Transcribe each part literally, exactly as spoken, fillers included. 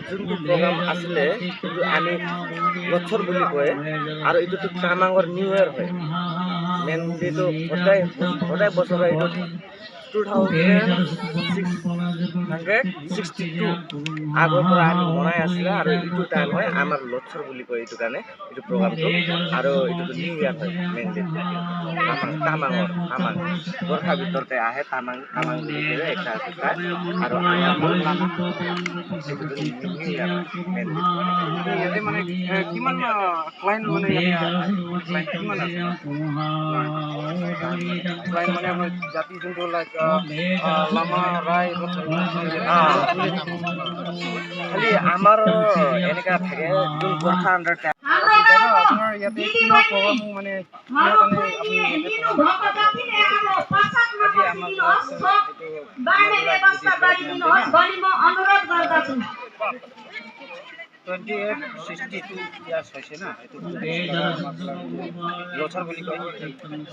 যোনটো প্ৰগ্ৰাম আছিলে, এইটো আমি লচৰ বুলি কয় আৰু এইটোতো টামাঙৰ নিউ ইয়াৰ হয়। মেইনলি এইটো সদায়, সদায় বছৰে এইটো two thousand six hundred sixty two আগৰ পৰা আমি মনাই আছিলে আৰু এইটো টাইম হয় আমাৰ লচৰ বুলি কয় এইটো কাৰণে। এইটো প্ৰগ্ৰামটো আৰু এইটোতো নিউ ইয়াৰ হয় মেইনলি। টামাং, টামাঙৰ, টামাং। গোৰ্খা ভিতৰতে আহে টামাং, টামাং বুলি কয় একটা ভাষা। আৰু আমাৰ মৌলানা, এইটোতো নিউ ইয়াৰ হয় মেইনলি। ইয়াতে মানে, এ, কিমান, আ, ক্লায়েণ্ট মানে ইয়াতে আহে? ক্লায়েণ্ট কিমান আছে? ক্লায়েণ্ট মানে আমাৰ জাতি যোনটো লাইক, আ, আ, লামা, ৰাই, এইটো থাকে। আ, খালি আমাৰ এনেকা থাকে, যোন গোৰ্খা আণ্ডাৰ আপোনাৰ ইয়াতে কিমান প্ৰগ্ৰাম মানে, কিমান মানে আপুনি ইয়াতে প্ৰগ্ৰাম কৰে? আজি আমাৰ ইয়াত এইটো twenty eight sixty two years হৈছে না, এইটো লচৰ বুলি কয়,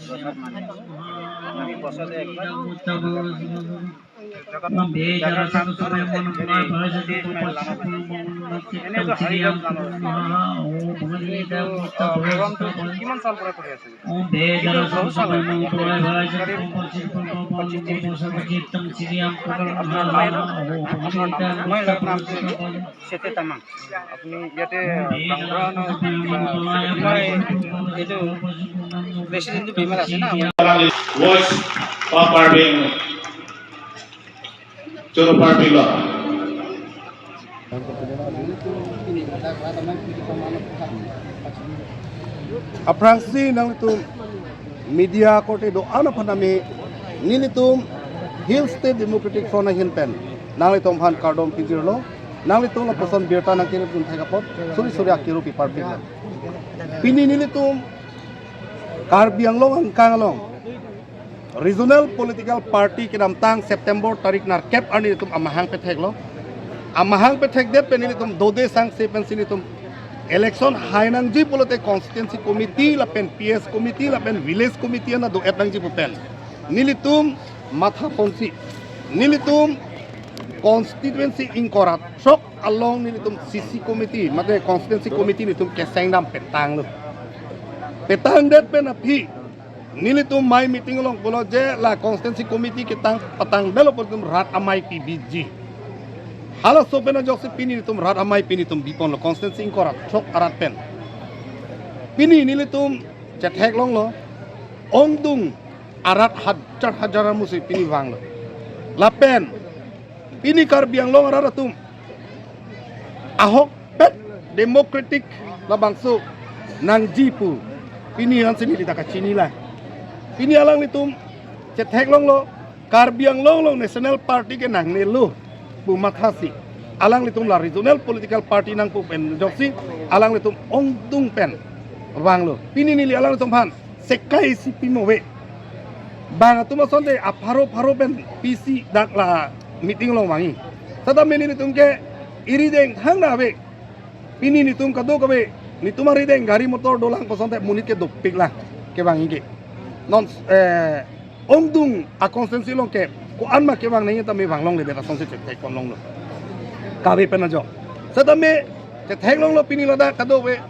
লচৰ মানে আমি বছৰতে একবাৰ জগন্নাথ, জগন্নাথ নাম এনেইতো হাৰি যাওক জানো। কিন্তু, আহ, প্ৰগ্ৰামটো কিমান চাল পৰা কৰি আছে? এইটো বহুত চাল হয়। কৰীব পঁচিছ ত্ৰিশ বছৰ। আপোনাৰ নাম, আপোনাৰ নাম, মই নাম চেতে তামাং। আপুনি ইয়াতে গাঁওবুঢ়া ন, কিবা, মই এইটো প্ৰেচিডেণ্টটো বেমাৰ আছে না। Voice of Karbi Anglong. Choro Karbi Anglong. Aphrangsi nanglitum media korte do-an aphan nami nelitum Hill State Democratic Front ahin pen nanglitum aphan kardom pajirlo, nanglitum lapuson birta nangkerip dunthek apot suri suri akiru pipar pik. Pini nelitum Karbi Anglong angkang along regional political party kedamtang September tarik nerkep arni nelitum amahang petheklo. Amahang pethekdet pen nelitum dode sangse pensi nelitum election hai nangji pulote constituency committee lapen P S committee lapen village committee ana do-et nangji pu pen nelitum mathaponsi nelitum constituency ingkoi ra throk along nelitum C C committee mate constituency committee nelitum kesengdam petanglo. Petangdet pen aphi nelitum mai meeting along pulo je la constituency committee ketang patangdetlo pu nelitum rat amei pibiji. Halaso pen ajoksi pini nelitum rat amei pini nelitum biponlo constituency ingkoi ra throk arat pen. Pini nelitum chetheklonglo, ongdung arat hajar hajar amusi pini vanglo. Lapen pini Karbi Anglong arat atum ahokpet democratic labangso nangji pu pini ansi neli ta kachini lang. Pini alanglitum chetheklonglo, Karbi Anglong along national party ke nangnelo pu mathasi alanglitum la regional political party nangpo pen ajoksi alanglitum ongdung pen vanglo. Pini neli alanglitum aphan sekai isi pimo ave. Bang atum asonte apharo pharo pen pisi dak la meeting along vangji. Setame nelitum ke erideng thangta ave. Pini nelitum kadokave, nelitum arideng gari motor dolang pu asonte monit ke dopik lang kevangji ke. Non, eh, ongdung a-constituency along ke ko-an ma kevang nangji tame vanglongledet asonsi chetheklonglo. Kave pen ajo. Setame chetheklonglo pini ladak kadokave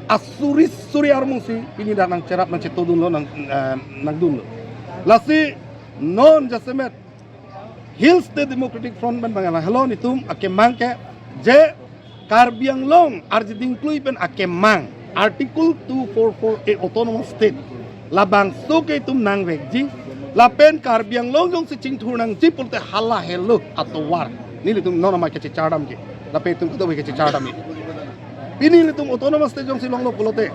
asuri suri armusi pini dak nangcherap nangchetodunlo nang, eh, nangdunlo. Lasi non jasemet Hill State Democratic Front pen bang lahelo nelitum akemang ke je Karbi Anglong arjiding klui pen akemang Article two four four A Autonomous State labangso ke itum nangvekji lapen Karbi Anglong jongsi chingthur nangji pulote hala helo atovar. Nelitum non amei kachechardamji lapen itum kadokave kachechardamji. Pini nelitum Autonomous State jongsi longlo pulote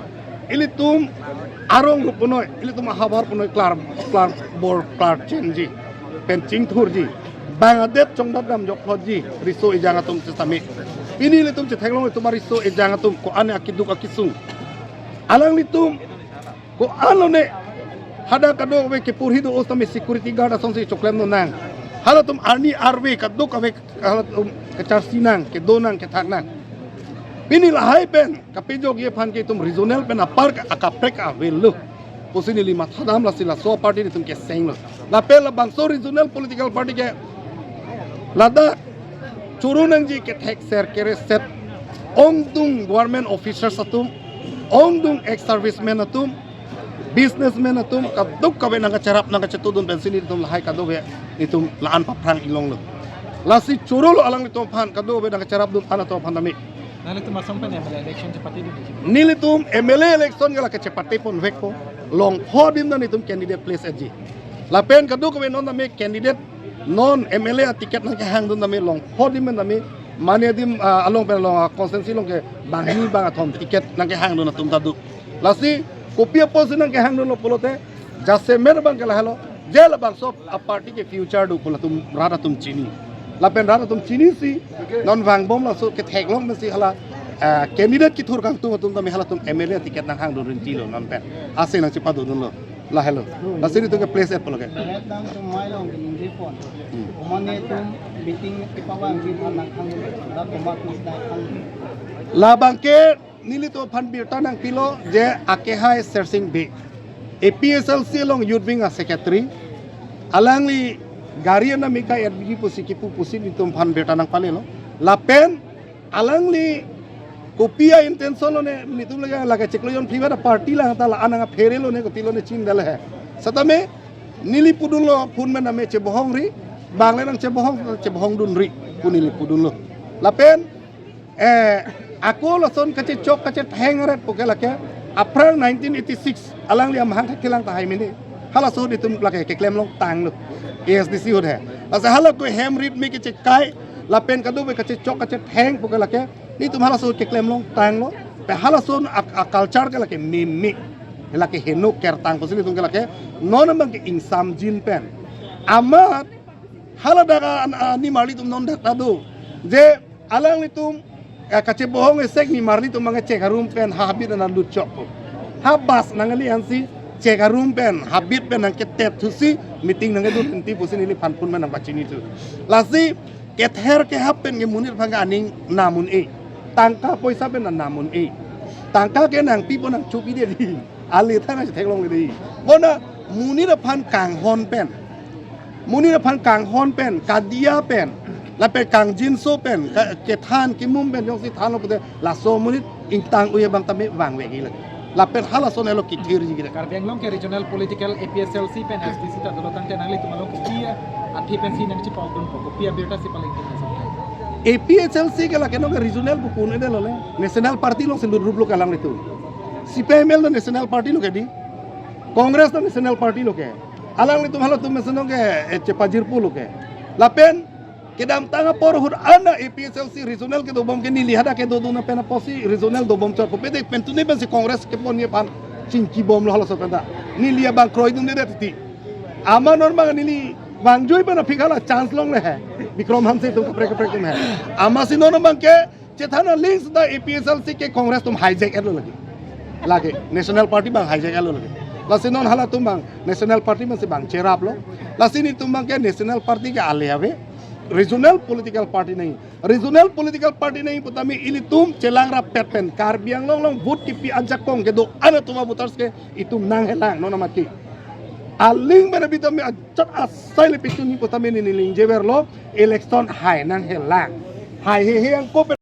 ilitum arong rup punoi, ilitum ahavar punoi klar, klar bor, klar chenji pen chingthurji. Bang adet chongdat dam jokphotji riso ejang atum sitame. Pini nelitum chetheklong itum ariso ejang atum ko-an akeduk akesung. Alanglitum ko-an lone hadak kadokave kepurhi do-o sitame security guard asonsi choklemdun nang. Halatum arni arve kadokave halatum kacharsi nang, kedo nang, kethak nang. Pini lahai pen kapejokji aphan ke itum regional pen apar ke akaprek avelo pusi neli mathadam lasi laso party nelitum kesenglo. Lapen labangso regional political party ke ladak Choro nangji kethek ser kere set, ongdung government officers atum, ongdung ex-servicemen atum, businessmen atum, kadokave nangkacharap nangkachetudun pensi nelitum lahai kadokave nelitum la-an paphrang inglonglo. Lasi chorolo alanglitum aphan, kadokave nangkacharapdun an atum aphan tame. Nanglitum asong pen M L A election chepatedun nangji? Nelitum M L A election ke lake chepate ponvekpo. Longpho adim ta nelitum candidate place-etji. Lapen kadokave non tame candidate, non M L A ticket nangkehangdun tame longpho adim pen tame, mane adim, ah, along pen along, ah, constituency along ke banghini bangkethom ticket nangkehangdun atum ta do. Lasi kopi apotsi nangkehangdunlo pulote, jasemet abang ke lahelo, je labangso a-party ke future do pu latum rat atum chini. Lapen rat atum chinisi non vangbom laso ketheklong pensi hala, ah, candidate kethur kangtung atum tame halatum M L A ticket nanghangdun rinti lo non pen. Ase nangchepadodunlo. Lahelo. Lasi nelitum ke place-et pulo ke. Berat dang tum mai long ke ningje pon. Hmm. Oman netum meeting kepawangji aphan nangkhang, la komat nangkhang. Labang ke nelitum aphan birta nangpilo je akehai Sersing Bey, A P H L C along Youth Wing a-secretary. Alangli gari ana mika R B G pusi kipu pusi nelitum aphan birta nangpalelo. Lapen alangli kopi a-intention lone, nelitum lake, lake chiklo jon phli ba party lang ta la-an nangphere lone, kopi lone chinidale he. Setame neli pudunlo phone pen tame chebohongri, bang le nangchebohong, chebohongdunri pu neli pudunlo. Lapen, eh, ako lason kachechok kachetheng aret puke lake, aphrang nineteen eighty-six, alangli amahang thekthe lang tahai mene. Halaso nelitum lake keklem longtanglo. A S D C ahut he. Lasi hala ko hem rit me kechekai, lapen kadokave kachechok kachetheng puke lake, nelitum halaso keklem longtanglo. Pe halaso a, a-culture ke lake meme. Lake heno kertang pusi nelitum ke lake non abang ke ingsamjin pen. Amat hala dak a, a, nimarlitum non dak ta do. Je alanglitum, eh, kachebohong esek nimarlitum abang ke chek arum pen habit nanglut chokpo. Ha bus nangli ansi chek arum pen habit pen nangketet thusi meeting nangkedun rinti pusi neliphan phone pen nangpachinithu. Lasi kether kehap pen ke monit aphan ke aning nam un-e. Tangka poisa pen nam un-e. Tangka ke nangpipo nangchopide di. Ale than nangchetheklongle di. Bonta monit aphan kanghon pen, monit aphan kanghon pen, kadia pen, lapen kangjinso pen, ka-, kethan kimum pen jongsi thanlo pute laso monit ingtang-ui abang tame vangvekji lake. Lapen halason helo kithirji ke. Karbi Anglong ke regional political A P H L C pen S D C ta dolo tangte nanglitum along kopi athe pensi nangchepokdunpo, kopi abirta si palengdun nangji? A P H L C ke lake non ke regional pu kun-edetlo le. National party alongsi lutrup lo ke alanglitum. C P I M L ta national party lo ke di. Congress ta national party lo ke. Alanglitum halatum mesen non ke, eh, chepajirpo lo ke. Lapen kedamtang apor ahut ana A P H L C regional kedobom ke neli hadak kedodun pen apotsi regional dobom chot pupe de, pen tuni pensi Congress keponji aphan chingkibomlo halaso pen ta. Neli abang kroidunde titi. Amat non abang neli vangjui pen aphi hala chance longle he. Bikram Hanse atum kaprek kaprek atum he. Amatsi non abang ke chethan aling seta A P H L C ke Congress atum hijack-etlo lake. Lake national party abang hijack-etlo lake. Lasi non halatum abang national party abangsi abang cheraplo. Lasi nelitum abang ke national party ke ale ave. Regional political party nangji. Regional political party nangji putame ilitum chelang rapet pen Karbi Anglong along vote kipi ajakong kedo-an atum a-voters ke itum nanghelang non amat ke. Aling pen abitame ajat asai le pitun nangji putame neli ningjeverlo, election hai nanghelang. Hai hehe angko pen